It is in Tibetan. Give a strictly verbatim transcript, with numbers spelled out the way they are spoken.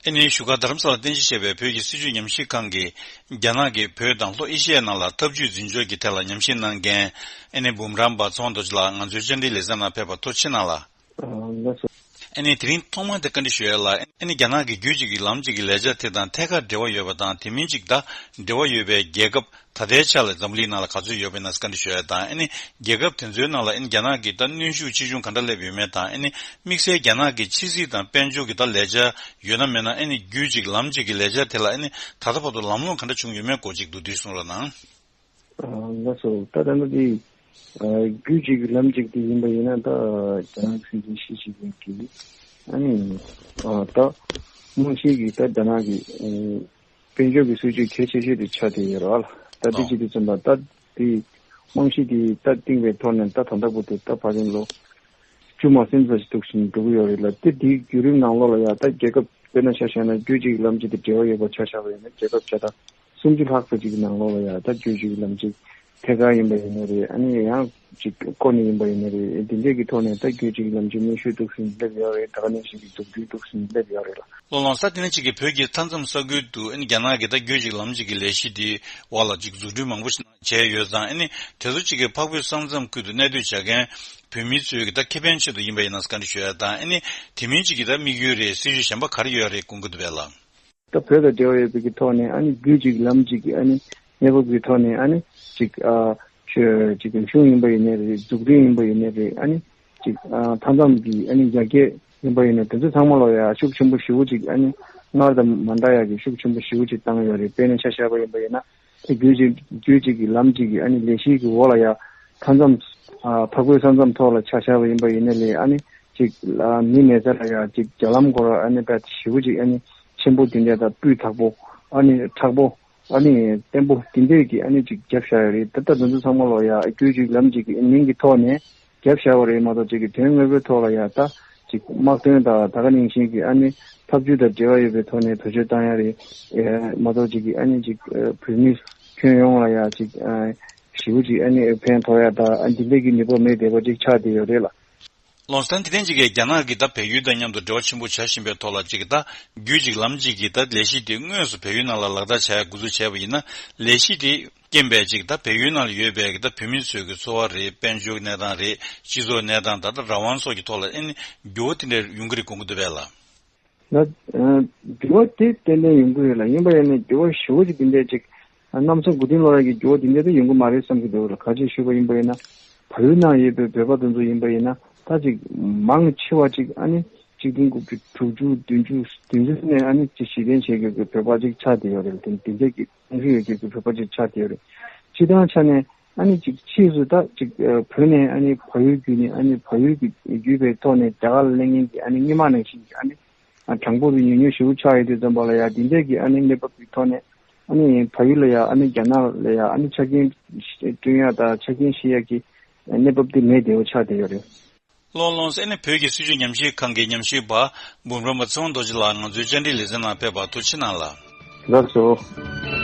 ཨ་ནི་བཞུགས་སྒར་རྡ་རམ་ས་ལར་རྟེན་གཞི་བྱས་པའི་བོད་ཀྱི་སྲིད་བྱུས་ཉམས་ཞིབ་ཁང་གི་རྒྱ་ནག་གིས་བོད་དང་ལྷོ་ཨེ་ཤི་ཡའི་ནང་ལ་འཐབ་ཇུས་འཛིན་ཕྱོགས་ཀྱི་ཐད་ལ་ཉམས་ཞིབ་གནང་མཁན་ཨ་ནི་འབུམ་རམས་པ་ཚེ་དབང་རྡོ་རྗེ་ལགས་ང་ཚོའི་བཅར་འདྲིའི་ལེ་ཚན་ནང་ཕེབས་པར་ཐུགས་རྗེ་ཆེ་གནང་ལགས། ཨ་ལགས་སོ། ཨ་ནི་དེ་རིང་ཐོག་མར་དེ་བཀའ་འདྲི་ཞུ་ཡ་ལ། ཨ་ནི་རྒྱ་ནག་གི་རྒྱུད་གཅིག་གི་ལམ་གཅིག་གི་ལས་འཆར་དེ་དང་ཐད་ཀར་འབྲེལ་བ་ཡོད་པ་དང་། དེ་མིན་གཅིག་ད་འབྲེལ་བ་ཡོད་པའི་རྒྱལ་ཁབ་ད་ལྟའི་ཆ་ལ་འཛམ་གླིང་ནང་ལ་ག་ཚོད་ཡོད་པ་ཡིན་ན་བཀའ་འདྲི་ཞུ་ཡ་དང་། ཨ་ནི་རྒྱལ་ཁབ་དེ་ཚོའི་ནང་ལ་ཨ་ནི་རྒྱ་ནག་གི་ད་གནོན་ཤུགས་ཆེ་ཆུང་ག་འདྲ་སླེབས་ཡོད་མེད་དང་། ཨ་ནི་དམིགས་བསལ་རྒྱ་ནག་གི་ཕྱི་སྲིད་དང་དཔལ་འབྱོར་གྱི་ད་ལས་འཆར་ཡོད་ན་མེད་ན། ཨ་ནི་རྒྱུད་གཅིག་ལམ་གཅིག་གི་ལས་འཆར་དེ་ལ་ཨ་ནི་ད་ལྟ་བར་དུ་ལམ་ལྷོང་ག་འདྲ་བྱུང་ཡོད་མེད་སྐོར་ཅིག་མདོར་བསྡུས་གསུང་རོགས་གནང་། ཨ་ལགས་སོ། ད་ད་ལྟ་དེ་ཨ་རྒྱུད་གཅིག་ལམ་གཅིག་དེ་ཡིན་པ་ཡིན་ན། ད་རྒྱ་ནག་སྲིད་འཛིན་ཞི་ཅིན་ཕིང་གིས་ཨ་ནི་ཨ་ད་རྨང་གཞི་གི་ད་རྒྱ་ནག་གི་ཨ་དཔལ་འབྱོར་གྱི་སྲིད་ཇུས་གལ་ཆེ་ཤོས་དེ་ཆགས་བསྡད་ཡོད་རེད་བ། ད་དེ་ཨོ་བྱེད་དུས་ཙམ་པ་ད་དེ་རྨང་གཞི་དེ་ད་བཏིང་བའི་ཐོག་ནས་ད་ད་ལྟ་བར་དུ་ད་ཕལ་ཆེར་ལོ་བཅུ་མ་ཟིན་ཙམ་ཞིག་འདུག་བཞིན་འགྲོ་གི་ཡོད་རེད་ལ། དེ་དེའི་བརྒྱུད་རིམ་ནང་ལོགས་ལ་ཡ་ད་རྒྱལ་ཁབ་དཔེར་ན་ཆ་བཞག་ན་རྒྱུད་གཅིག་ལམ་གཅིག་དང་འབྲེལ་བ་ཡོད་པ་ཆ་བཞག་པ་ཡིན་ན། རྒྱལ་ཁབ་བརྒྱ་དང་སུམ་ཅུ་ལྷག་ཙམ་ཅིག་གི་ནང་ལོགས་ལ་ཡ་ད་རྒྱུད་གཅིག་ལམ་གཅིག་ཐད་ཀར་ཡིན་པ་ཡིན་ནའི་རེད། ཨ་ནི་ཡང་ཅིག་བསྐོར་ནས་ཡིན་པ་ཡིན་ནའི་རེད། དེ་འདྲས་ཀྱི་ཐོག་ནས་ད་རྒྱུད་གཅིག་ལམ་གཅིག་གནོན་ཤུགས་འདུག་སེ་སླེབས་ཡོད་རེད། ད་ག་ནང་བཞིན་གྱི་འཛུགས་སྐྲུན་འདུག་སེ་སླེབས་ཡོད་རེད་ལ། བློ་བླངས་ས་དེ་ནས་གཅིག་གིས་བོད་ཀྱི་མཐའ་མཚམས་ས་ཁུལ་དུ་ཨ་ནི་རྒྱ་ནག་གི་ད་རྒྱུད་གཅིག་ལམ་གཅིག་གི་ལས་གཞི་དེ་འོག་ལ་གཅིག་འཛུགས་སྐྲུན་མང་པོ་ཞིག་བྱས་ཡོད་ཙང་། ཨ་ནི་དེ་ཚོ་གཅིག་གིས་འཕགས་བོད་ས་མཚམས་ཁུལ་དུ་གནས་སྡོད་བྱ་མཁན་བོད་མི་ཚོའི་གི་ད་ཁེ་ཕན་ཆེད་དུ་ཡིན་པ་ཡིན་ན་བཀའ་འདྲི་ཞུ་ཡ་དང་། ཨ་ནི་དེ་མིན་གཅིག་གི་ད་དམིགས་ཡུལ་རེད། སྲིད་ཇུས་གཞན་པ་ག་རེ་ཡོད་རེད་དགོངས་ཀྱི་འདུག་པས་ལགས། ད་བོད་དང་འབྲེལ་བ་ཡོད་པའི་གི་ཐོག་ནས་ཨ་ནི་རྒྱུད་གཅིག་ལམ་གཅིག་གི་ཨ་ནི་གནས་བབ་ཀྱི་ཐོག་ནས་ཨ་ནི་ཅིག་ཨ་ཆོས་ཅིག་རིག་གཞུང་ཡིན་པ་ཡིན་ནའི་རེད། འཛུགས་སྐྲུན་ཡིན་པ་ཡིན་ནའི་རེད། ཨ་ནི་ཅིག་ཨ་མཐའ་མཚམས་ཀྱི་ཨ་ནི་ཡར་རྒྱས་ཡིན་པ་ཡིན་ནའི་དེ་ཚོ་ཚང་མ་ལ་ཡ་ཤུགས་ཆེན་པོ་ཞེ་པོ་ཅིག་ཨ་ནི་སྔར་དང་མ་འདྲ་ཡག་གི་ཤུགས་ཆེན་པོ་ཞེ་པོ་ཅིག་བཏང་ཡོད་རེད། དཔེར་ན་ཆ་བཞག་པ་ཡིན་པ་ཡིན་ན། དེ་རྒྱུད་གཅིག་རྒྱུད་གཅིག་གི་ལམ་གཅིག་གི་ཨ་ནི་ལས་གཞི་གི་འོག་ལ་ཡ་མཐའ་མཚམས་ཨ་འཕགས་བོད་ས་མཚམས་ཐོག་ལ་ཆ་བཞག་པ་ཡིན་པ་ཡིན་ནའི་རེད། ཨ་ནི་ཅིག་ཨ་མི་མེད་ས་ལ་ཡ་ཅིག་རྒྱ་ལམ་སྐོར་ཨ་ནི་ད་ཞེ་པོ་ཅིག་ཨ་ནི་ཆེན་པོ་དེ་འདྲ་དང་སྤུས་དག་པོ་ཨ་ནི་མཁྲེགས་པོ་ཨ་ནི་བརྟན་པོ་དེ་འདྲས་ཀྱི་ཨ་ནི་ཅིག་བརྒྱབ་བཞག་ཡོད་རེད། ད་ལྟ་དེ་ཚོ་ཚང་མ་ལོ་ཡ་རྒྱུད་གཅིག་ལམ་གཅིག་གི་མིང་གི་ཐོག་ནས་བརྒྱབ་བཞག་པ་རེད་མ་གཏོགས། ཅིག་གི་དོན་དངོས་པོའི་ཐོག་ལ་ཡ་ད་ཅིག་དམག་དོན་དང་ད་ག་ནང་བཞིན་གྱི་ཨ་ནི་འཐབ་ཇུས་དང་འབྲེལ་བ་ཡོད་པའི་ཐོག་ནས་བེད་སྤྱོད་བཏང་ཡ་རེད། ཨེ་མ་གཏོགས་ཅིག་གི་ཨ་ནི་ཅིག་ཨེ་བོད་མི་ཁྱོན་ཡོངས་ལ་ཡ་ཅིག་ཨ་ཞེ་པོ་ཅིག་ཨ་ནི་ཕན་ཐོགས་ཡ་ད་ཨ་འདི་འདྲས་ཀྱི་ནུས་པ་མེད་བསྡད་པ་ཅིག་ཆགས་བསྡད་ཡོད་རེད་ལ། བློ་བཟང་། དེ་རིང་ཅིག་གིས་རྒྱ་ནག་གིས་ད་བལ་ཡུལ་དང་མཉམ་དུ་འབྲེལ་བ་ཆེན་པོ་བྱ་བཞིན་པའི་ཐོག་ལ། ཅིག་ད་རྒྱུད་གཅིག་ལམ་གཅིག་གི་ད་ལས་གཞི་དེ་དངོས་སུ་བལ་ཡུལ་ནང་ལ་ལག་བསྟར་བྱ་ཡ་འགོ་འཛུགས་བྱས་པ་ཡིན་ན། ལས་གཞི་དེ་རྐྱེན་པས་ཅིག་ད་བལ་ཡུལ་ནང་ལ་ཡོད་པའི་ད་བོད་མི་ཚོའི་གི་འཚོ་བ་རེད། དཔལ་འབྱོར་གནས་སྟངས་རེད། སྤྱི་ཚོགས་གནས་སྟངས་དང་ད་རང་དབང་སོགས་ཀྱི་ཐོག་ལ་ཨེ་ནི་འགྱུར་བ་དེ་འདྲ་ཡོང་གི་རེད་དགོངས་ཀྱི་འདུག་པས་ལགས། ལ། ཨ་འགྱུར་བ་དེ་ཏན་ཏན་ཡོང་གི་ཡོད་ལ། ཡིན་པ་ཡིན་ནའི་འགྱུར་བ་ཞེ་པོ་ཅིག་དེ་འདྲས་ཅིག་ཨ་གནམ་ས་དགུ་སྟོང་ལོ་རབས་ཀྱི་འགྱུར་བ་དེ་འདྲས་ད་ཡོང་གི་མ་རེད་བསམ་གྱི་འདུག་ལ། ག་ཅི་ཞུས་པ་ཡིན་པ་ཡིན་ན། བལ་ཡུལ་ནང་ཡོད་པའི་བོད་པ་དེ་ཚོ་ཡིན་པ་ཡིན་ན། ད་ཅིག་མང་ཆེ་བ་ཅིག་ཨ་ནི་ཆིག་སྟོང་དགུ་བརྒྱ་དྲུག་ཅུ་བདུན་ཅུ་བདུན་ཅུ་ནས་ཨ་ནི་ཅིག་གཞི་རྟེན་བྱེད་མཁན་གྱི་བོད་པ་ཅིག་ཆགས་བསྡད་ཡོད་རེད། དེ་དེ་འདྲས་ཀྱི་གོམས་གཤིས་ཡོད་མཁན་གྱི་བོད་པ་ཅིག་ཆགས་བསྡད་ཡོད་རེད། སྤྱིར་བཏང་ཆ་ནས་ཨ་ནི་ཅིག་ཕྱིས་སུ་ད་ཅིག་ཨ་བོད་ནས་ཨ་ནི་བལ་ཡུལ་བརྒྱུད་ནས་ཨ་ནི་བལ་ཡུལ་གྱི་བརྒྱུད་པའི་ཐོག་ནས་རྒྱ་གར་ལ་སླེབས་མཁན་གྱི་ཨ་ནི་སྔོན་མ་ནང་བཞིན་གྱི་ཨ་ནི་ཨ་གྲངས་འབོར་དེ་ཉུང་ཉུང་ཞེ་པོ་ཆགས་ཡོད་དུས་ཙམ་པ་ལ་ཡ། འདི་འདྲས་ཀྱི་ཨ་ནི་གནས་བབ་ཀྱི་ཐོག་ནས་ཨ་ནི་བལ་ཡུལ་ལ་ཡ་ཨ་ནི་རྒྱ་ནག་ལ་ཡ་ཨ་ནི་ཆ་རྐྱེན་བསྐྲུན་ཡ་དང་ཆ་རྐྱེན་བཞེས་ཡ་གི་གནས་བབ་དེ་མེད་བསྡད་པ་ཆགས་བསྡད་ཡོད་རེད། བློ་བླངས། ཨེ་ནི་བོད་ཀྱི་སྲིད་བྱུས་ཉམས་ཞིབ་ཁང་གི་ཉམས་ཞིབ་པ་འབུམ་རམས་པ་ཚེ་དབང་རྡོ་རྗེ་ལགས་ང་ཚོའི་བཅར་འདྲིའི་ལེ་ཚན་ནང་ཕེབས་པར་ཐུགས་རྗེ་གནང་ལགས། ལགས་སོ།